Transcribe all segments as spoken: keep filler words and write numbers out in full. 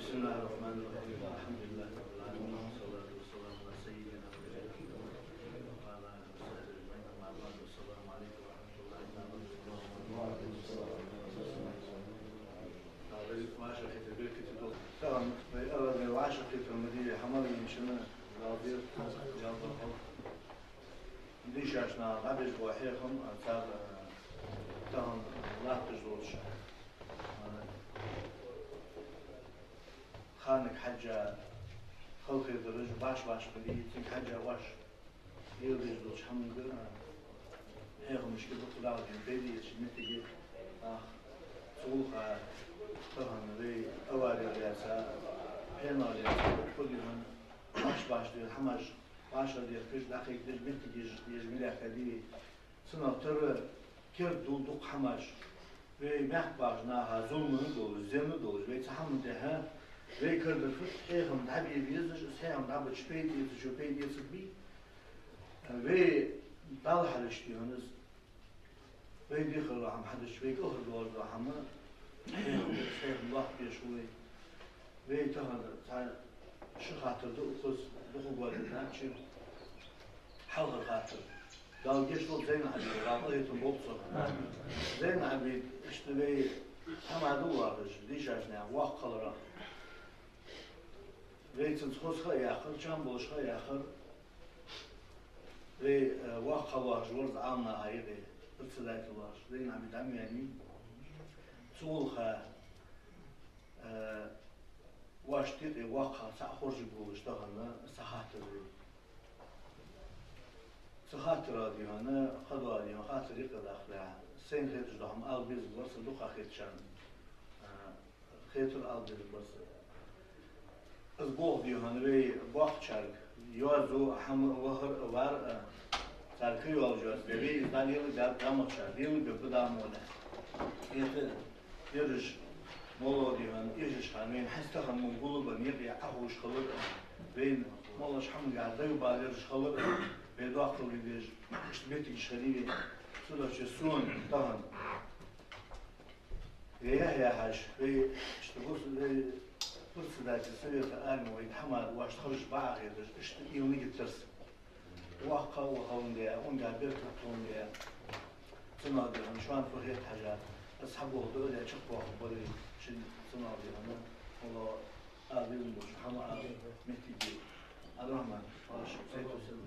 بسم الله الرحمن الرحيم. الحمد لله رب العالمين. والصلاة والسلام على سيدنا محمد وعلى آله وصحبه أجمعين. أما بعد. السلام عليكم ورحمة الله تعالى وبركاته. Тахан вай араваьнна вӀашагӀкхетар ма дий, хӀама лийна шоана, Дала деза, ялта хала. Дийшача наха дӀабеш бола хьехам, а, цар, а, тахан латташ долча, а, ханага хьежжа халахетараш баш-баш ма дий, цига хьежжа оаш леладеш долча хӀаманга, а, хьехамашка дукха дагӀа ден пайдехьа моттиг я, а, цу гӀулакха тахан вай авари лаьца, пхьенал лаьца, дукха дий хьона, баш-баш ден хӀамаш башха дехкаш, дӀакхайкадеш моттиг еш, еш мел яьккха дий. Цунах тара керда дул дукха хӀамаш. Вай мехка бахача наха зулам долаш, зина долаш, вай цу хӀаман тӀехьа, вай карара фуд хьехам дӀабе безаш, из хьехам дӀабеча пайда эцачо пайда эцаргбий. Вай Далла хьалхашка дий хьона из. Вай дехар дола хӀама хьадича, вай кӀалхардаргдола хӀама, хьехам, хьехам лоаттабеш ва вай. Вай тахан цхьа ши хаттар да укхаза, дукха гӀолла дац шун. Хьалхара хаттар. Дала гешт долда Зайнал-Ӏабида, Дала къахетам болба цох. Зайнал-Ӏабид, иштта вай хӀама да лоархӀаш, дийшача наьха воккха хиларах. Вай цунца хоза ха а яьккхар, чам болаш ха а яьккхар. Вай, э, воккха хиларах вар из Ӏаламнаха юкъе, председатель вар из, Зайнал-Ӏабид Ӏамиянни. Цу гӀулакха, э, вӀаший юкъе воккха цхьа хоржаргволаш тахан цхьа хаттар да. Цу хаттара дий хьона, кхыдола дий хьона хаттар юкъе дахалехь, сайна хеташ дола хӀама ала безаргвар са, дукха хетачарна, а, хетар ала безаргвар са. Из болх дий хьона вай боккхачарга йоазув а, хӀама а, вахар а, вар а, цар кхы йоалаш йоаца, вай из дӀалелабаьб, дӀа махчар лелабергба Дала мукъалехь. ХӀаьта ераш моллагӀа дий хьона эшаш хана, вайна хӀанз тахан мо гулбенна юкъе Ӏохувш хилар а, вайна моллагӀча хӀамангахьа дагабалараш хилар а, вай доккхал де дезаш, иштта моттигаш хилий вай. Цудухьа сона тахан вай Яхья-Хьажа, вай иштта гус-, вай председатель совета армии, вай хӀама да оаш тхараш бакъахьа хеташ, иштта уйла йиттар са. Воккха ва хиландаь, укхангахьа беркат хиландаь. Цунах дий хьона шоана фу хет, Хьажа, аз хьаболх дуӀа даь чакхбоахаргбар шун, цунах дий хьона, валлахӀи, ала безам болча хӀама ала моттиг я. Ӏабдуррахьман, оаш сайто сел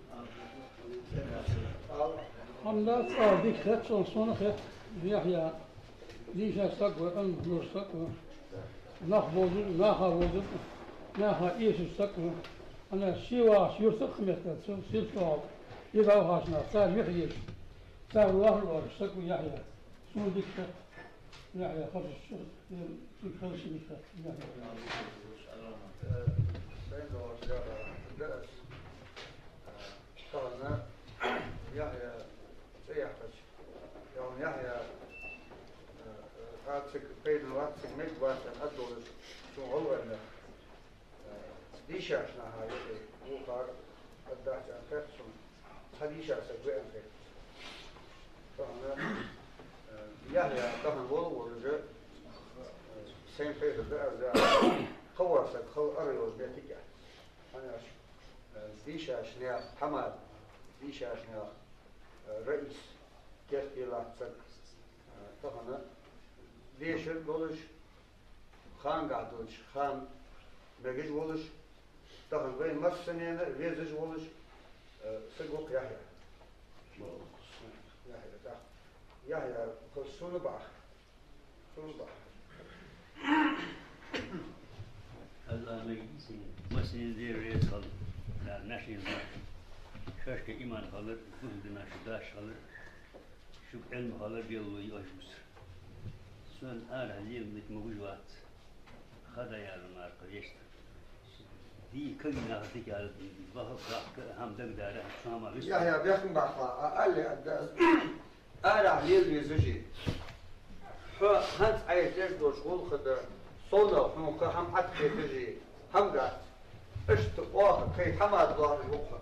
ала. ХӀама дац, ала дика хет, сона, сона хет, Яхья. Дийша саг ва, Ӏилма луш саг ва. Нах бовзаш, наха вовзаш, наха эшаш саг ва. Ана ший вахаш юрта а хӀама дац, цу сельский вахаш. Из вахаш нах, цар юхь еш. Цар вахар вахаш саг ва Яхья. Сона дика хет. Яхья, хоза шу, дика хоза шу дика хет. Яхья. Э, сайн дош яха, да ас. Э, тахан Яхья цӀи яхача. Яхья, э, э, цига пайда вац, цига мегаш вац аьнна, хьадолаш, цун гӀалгӀай мехка, э, дийшача наха юкъе вокхар а дац аьнна хет сона, цхьа дийша саг ва аьнна хет. Тахан, э, Яхья тахан вола волаш, э, сайна хетар да аз, кхы вола саг хила ара йолаш моттиг я. ХӀана аьлча, э, дийшача наьха хӀама, дийшача наьха, э, раис, керте латта саг, э, тахан дешаргдолаш, ханагахьа долча хана мегаш волаш, тахан вай массанена везаш волаш, э, саг ва-кх Яхья. Яхья, да. Яхья, хоза сона бакъахьа. Сона бакъахьа. Аллахӏ массанена Даьла раьза хилва, да, маьрша хилва. Шоашка иман хилар, бусалба дина шу даш хилар, шуга Ӏилма хилар, Даьла лой оаш бусар. Сона арахьа леладе дика ма гуш вац. Хада яла марха вешта. Ди кагий нах дика яла, баха бахка хӀама дагадара, цу хӀама вист. Яхья, бехк ма баккха, а, алле аргда аз. Арахьа лела везаш. Хьо хӀанз Ӏайха деш долча гӀулакха да, сона хьона кхы хӀама Ӏаткхеташ, хӀама дац. Иштта оаха кхы хӀама дӀалоархӀаш ва-кх хьо.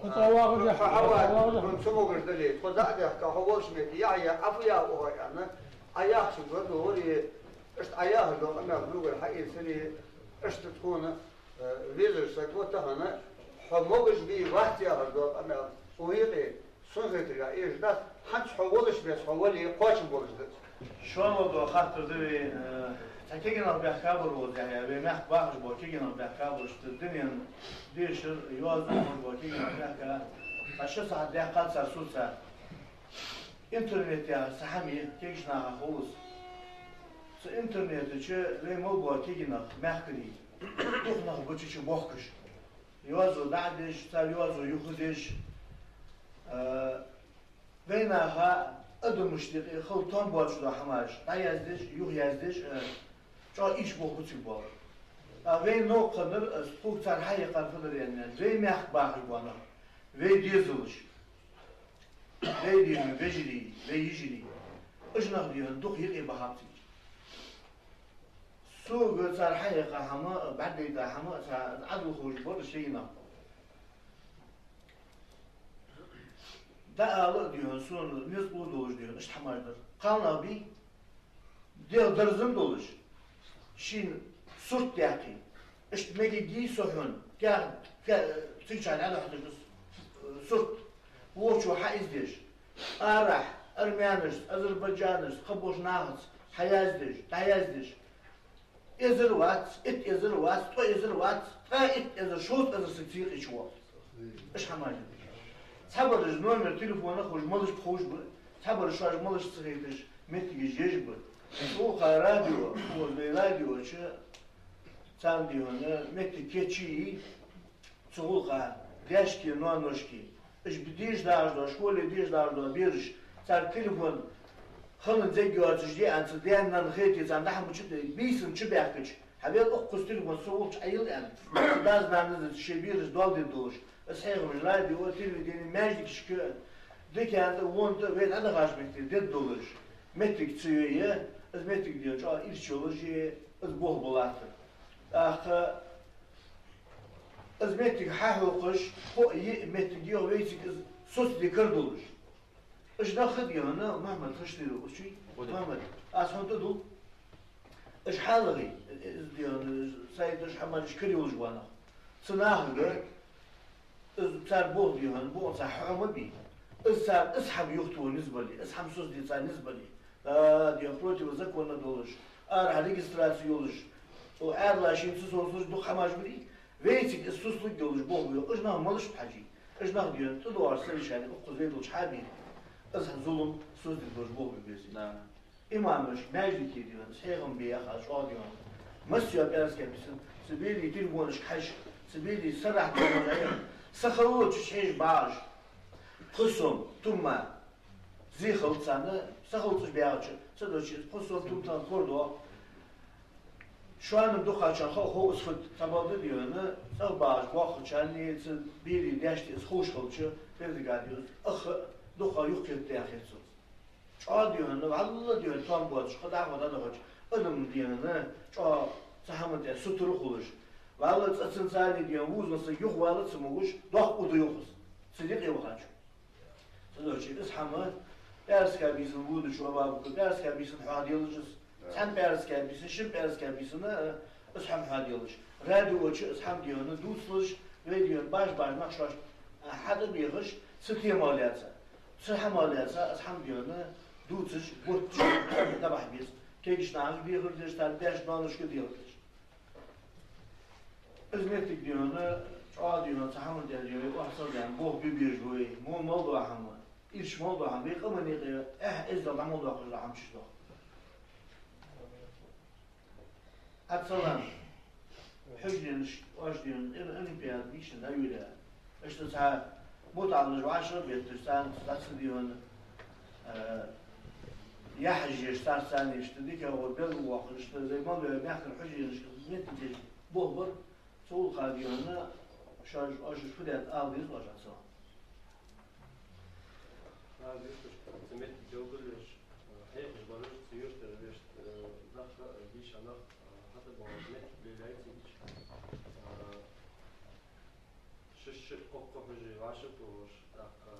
Хьо цӀа вагӀаш, хьо хьава, хьо цамогаш дале, тхо дӀа а дехка, хьо волча метте, Яхья, Ӏа фу яла ва хьо аьнна, Ӏа яхачунга вар довар, Иштта Ӏа яхаш дола къамаьл дугар хьаийцаре, иштта тхона, э, везаш саг ва тахан, хьо могаш бий вац яхаш дола къамаьл, укх юкъе сона хетаргахьа, эшаш дац, хӀанз хьо волаш беса, хьо вале, кхоачам болаш да. Шоана дола хаттар да вай, э, цхьа кегий нах баьхкабар вай, яхьа, вай мехка бахаш бола кегий нах баьхкабар, иштта дунен дешар, йоазув бола кегий нах баьхка, цхьа ши сахьат даьккхад цар суца. Интернет яхар цхьа хӀама я, кегийча наха ховш. Цу интернета чу вай мел бола кегий нах, мехкарий, дукха нах ба цу чу бохкаш. Йоазув дӀа а деш, цар йоазув юха а деш, а, вай наха адамашта юкъе хала тоам боацаш дола хӀамаш дӀаяздеш, юхаяздеш, а, чӀоагӀа ийрча болх ба цига болх. ТӀаккха вай новкъа хиннар, а, тхога цар хьаяьккхар фу дар аьнна, вай мехка бахаш бола нах, вай дезалаш, вай дийна вежарий, вай йижарий, уж нах дийна дукха юкъе бахаб цига. Сога цар хьаяьккха хӀама, бӀаргадайта хӀама, цхьа Ӏадал ховш бар шоай нах. ДӀаала а дийна, сона низ лу долаш дийна, иштта хӀамаш дар. Кхалнах бий, дегӀ дарзан долаш, шийна сурт даьккхе. Иштта мегаргья со хьона, кех-, ке-, цигача дӀадахьийташ сурт, вочо хьаиздеш. Арахьа армянашца, азербайджанашца, кхыболча нахаца хьаяздеш, дӀаяздеш. Эзар вац, итт эзар вац, ткъо эзар вац, ткъаь итт эзар, шовзткъа эзар саг цу юкъе чувоагӀа. Иштта хӀамаш да. Цхьабараш номер телефона ховш, малаш ба ховш ба, цхьабараш шоаш малаш ца хеташ, моттигаш еш ба. Цу гӀулакха радио, укхаза вай радио чу, царна дийна моттиг кийчъе, цу гӀулакха даьшки, ноаношки, уж деша дагӀаш дола, школе деша дагӀаш дола бераш, цар телефон ханна зегъ йоацаш дианца, даьна-нанна хете, царна дӀа-хӀама чу де, бийсан чубаьхкача, хьавел укхаза телефон со волча Ӏайилла аьнна, дас-нанас шоай бераш доал дергдолаш, из хьехамаш радио, телевидени, маьждигашка, дикан тӀа, вон тӀа, вай дӀадахача метте дергдолаш, моттиг ца йой, из моттиг дийна чӀоагӀа ийрча йолаш, из болх ба латтар. ТӀаккха из моттиг хьахьокхаш, кхо-йиъ моттиг йоагӀа вайцига из соцаде кара долаш. Уж нах хи дийна, Мухьаммад, хаш тира уж чуй? Худа. Мухьаммад, аз хьона тӀадувл. Уж хьалхагӀа, из дийна, сайт, уж хӀамаш карайолаш бола нах. Цу нахага, из цар болх дийна, бокъонца хьо ма бий. Из цар, из хӀама юхатоха низ бале, из хӀама соцаде цар низ бале. А, дийна, противозаконно долаш, арахьа регистраци йолаш, цу Ӏаьдала шийна ца совцалуш дукха хӀамаш барий, вайцига из соцалургдолаш болх ба, уж нах малаш ба хьажий, уж нах дийна тӀадоагӀаш совещани укхаза вай долча хьабий, из зулам соцадергдолаш болх ба безий. Да. Имамаш маьждиге дийна, из хьехам бе яхаш чӀоагӀа дийна. Массайола пӀаьраска бийсан, цу берий телефонашка хьежаш, цу берий сарахьа дийна, са халлачу хьежа багӀаш, пхи сом, тумма, зе хилац царна, са халлацаш баьгӀача, ца доача, из пхи сом тумма тӀа кора доагӀа. Шоана дукхачарна хов, хов из фуд, цхьабакъда дийна, цӀагӀа багӀаш боахкачарна, цу берий даьшта из ховш хилча, бердага дийна, ах, дукха юхакхетадаь хет цунца. ЧӀоагӀа дийна, вӀалла дийна, тоам боацаш, кхы дӀахо дӀадахача, адам дийна, чӀоагӀа цу хӀаман тӀа сутара хулаш. ВӀалла цӀацанцарий дийна, вузанца юхавала ца могаш, доккха уда йохаз. Цу дикъе вахача. Ца доача, из хӀама пӀаьраска бийсан вудачо Абабукра, пӀаьраска бийсан хьоахаделаш из. Да. Цхьан пӀаьраска бийсан, шин пӀаьраска бийсан, а, из хӀама хьоахаделаш. Радио чу из хӀама дийна дувцалаш, вай дийна баш-баш нах шоашта, а, хьатӀабехаш, цу темах лаьца. Цу хӀамах лаьца, из хӀама дийна дувцаш, бутт чу дӀабахьа беза. Кегийча нахага дехар деш, цар даьшта-ноаношка дехар деш. Из моттиг дийна, чӀоагӀа дийна, цу хӀаман тӀа дийна, охьа ца даьнна, болх бе безаш ба вай, мо мел дола хӀама, ийрча мел дола хӀама, вай къаман юкъе эхь-эздел дӀа мел доаккхаш дола хӀама чу доагӀа. Ӏацалан, хьужаренаш, оаш дийна, ин-, олимпиада дийшан дӀайолаяь. Иштта цхьа мутаӀаламаш вӀашагӀбетташ, царца, царца дийна, э, яхьаш еш, царца царна иштта дикагӀа белгалвоаккхаш, иштта зай мел ваь мехкара хьужаренашка метта деш болх бар, цу гӀулакха дийна, шоаш, оаш фу даьд ала деза оаш Ӏацалан. Аз юрташка цу метте белгалъеш, э, хьехаш бараш, цу юртара вешта, э, нах, э, дийша нах, э, хьатӀабоагӀаш моттиг лелаяьй цига. Э, шишша кхоккха хьужаре вӀашагӀтохаш, тӀаккха,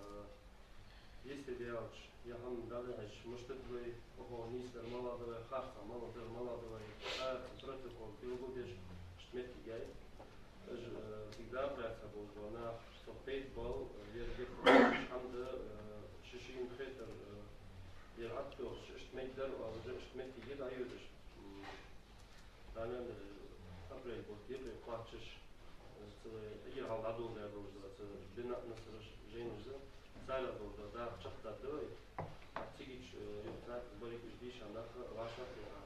э, йисте даьлча, Яхьан дали хьаж муштат вай, охо нийсдар мала да вай, харца мала дар мала да вай, а, протокол билгу деш, иштта моттиг яй. Аж, э, всегда прятаться болаш бола нах, со пейт бал, э, ер гепа, хьамда, э, ши-шин хетар, э, ер аттох, иштта мегдар, а, уже иштта моттиге дӀайодаш. М, Дала аьннадале, апрель бутт декъе кхоачаш, ца эггара хьалха дӀадоладаь долаш да, ца бина а насараш жайнаш да, царех долаш да, дакъа чакхдаргда вай. Цига чу, э, юха цхьаькхаза берригаш дийша нах вӀашагӀтеха,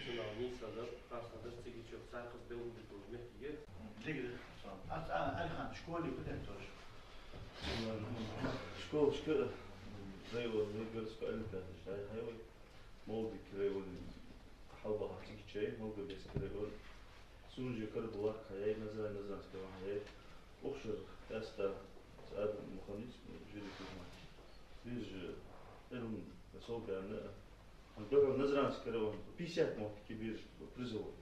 цунах нийсадар, харцадар, цига чу юха цхьаькхаза белгалбе долаш моттиге. Дигра, сон. Ас, а, Алихан, школе куден тош? Школашка, район, городской олимпиадаш, ай, хай вай. Молдик районе хьалбаха цига чу яй, Малгобекский район. Сунжа Карабулак хьаяй, Назрань, Назранский ван хьаяй. Укх шера къаьстта Адам Мухаммадович, Жириков ма. Виза же Ӏилма сов баьнна. Духьал Назранский район, пятьдесят мотт кибир призовой.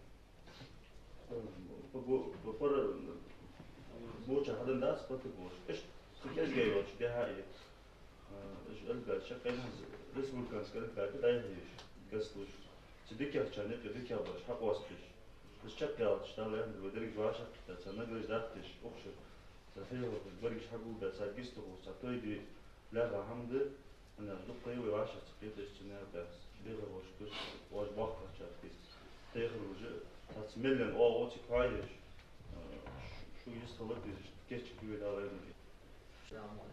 По го-, по пара-, боча хьадан дац, пата бош. Эш, цу кӀезига йолча дехьа а е. А, эш олимпиада чакхъяьнна, республиканский олимпиада дӀаяхьа еш, гас луш. Цу дикагӀчарна юкъе дикагӀбараш хьакъоастадеш. Эш чакхъяьлча, Дала аьннадале, вай деррига вӀашагӀкхийтта, цар наградаш даттадеш, укх шера. Цар хьехархой, берригаш хьагулбаь, цар гистагӀа, цар той де, лаьгӀа хӀама да, Ана дукха вай вӀашагӀ ца кхеташ, цу наькъа тӀа бехар волаш куц, вож боккхагӀчар кхийтта. Техар уже, цаца меллан оагӀув цига хьоаеш, а, шу йист хилар дезаш, кечча киве далар ма.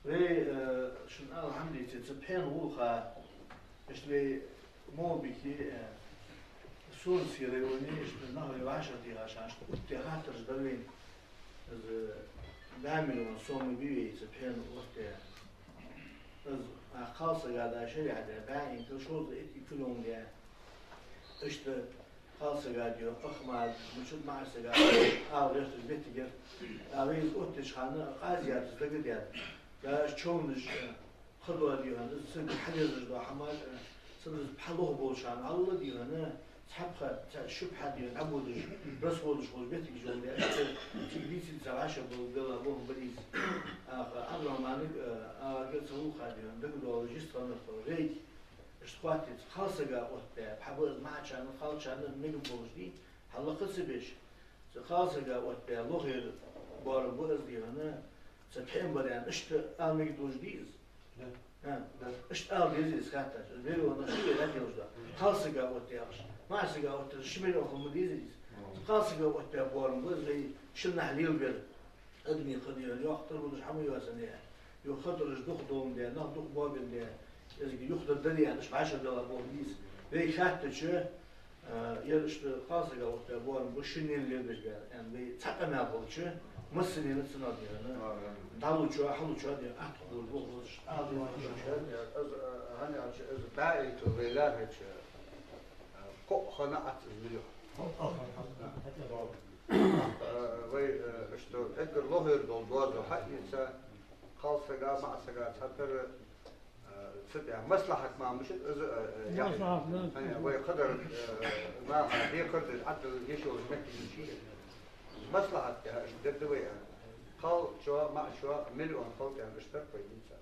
Вай, э, шун алхьамдийце, ца пхьен гӀулха, иштта вай Молбике, э, Сурске районе, иштта нах вай вӀашагӀтеха шоана, иштта утте хаттараш дар вайна. Из бӀаь миллион сом бий вай ца пхьен отте. Из, а, кхалсага да шариӀат да, бӀаь инкал шовзткъа итт инкал да. Иштта кхалсага да йоах, ах ма, мичад маӀа сага, ала гӀерташ беттигер. А вай из оттача хана къазиятас дага даьд. Да, уж човнаш, Ха доаладе хьона, из цига хьалезаш дола хӀамаш, цига из пхьа лох болчарна хьалладе хьона, цхьа пхьа, цхьа ши пхьа де хьона, дӀабодаш, расходаш хулаш беттиг жон де, цига дийцача ца вӀашагӀбала бела бохам ба из. Аха, Ӏабдурахьманага, а, ага ца гӀулакха де хьона, дагадоалаш йистхиннар тхо, рейд, иштта хоаттац, кхалсага оттабаь, пхьа ба из маӀачарна, кхалчарна мегаргболаш дий, хьаллакха ца беш. Цу кхалсага оттабаь лохера боарам ба из де хьона, ца пхьен бар аьнна, иштта ала мегаш долаш дий из? Да. А, да. Иштта ала дезий из хаьттача? Из миллион ши ве лаьтта йолаш да. Кхалсага оттабаь яхаш. МаӀа сага оттабаь ши миллион хила ма дезий из? Мгм. Цу кхалсага оттабаь боарам ба из, вай шин нах лелабер. Адамий кхы де хьона, йоккха тара болаш хӀама йоацандаь. Юха хатараш дукха доландаь, нах дукха боабендаь, из юхадар дар аьнна, иштта вӀашагӀдала болх бий из. Вай хаьттача, а, ер иштта кхалсага оттабаь боарам ба, шиннена лелабеш ба аьнна, вай цхьа къамаьл болча, массанена цунах де хьона. А, а. ДӀалуча, хьалуча де, атта хулаш, болх луш, а, де хьона. Из, а, хӀана аьлча, из бӀаь инкал вай лаьрхӀача, а, кхоъ хана Ӏац из миллион. Э, вай, э, иштта эггара лохера дола доазув хьаийца, кхалсага, маӀасага цхьатарра, э, цу тӀа маслахьат ма мушат, из, э, э, яхь. Маслахьат, да. Э, вай кхыдар, э, наха декхар деш, Ӏадал еш йолаш моттиг йича. Маслахьат тӀа иштта дергда вай, э. Кхалчо, маӀачо миллион халкъа иштта дар пайдийца.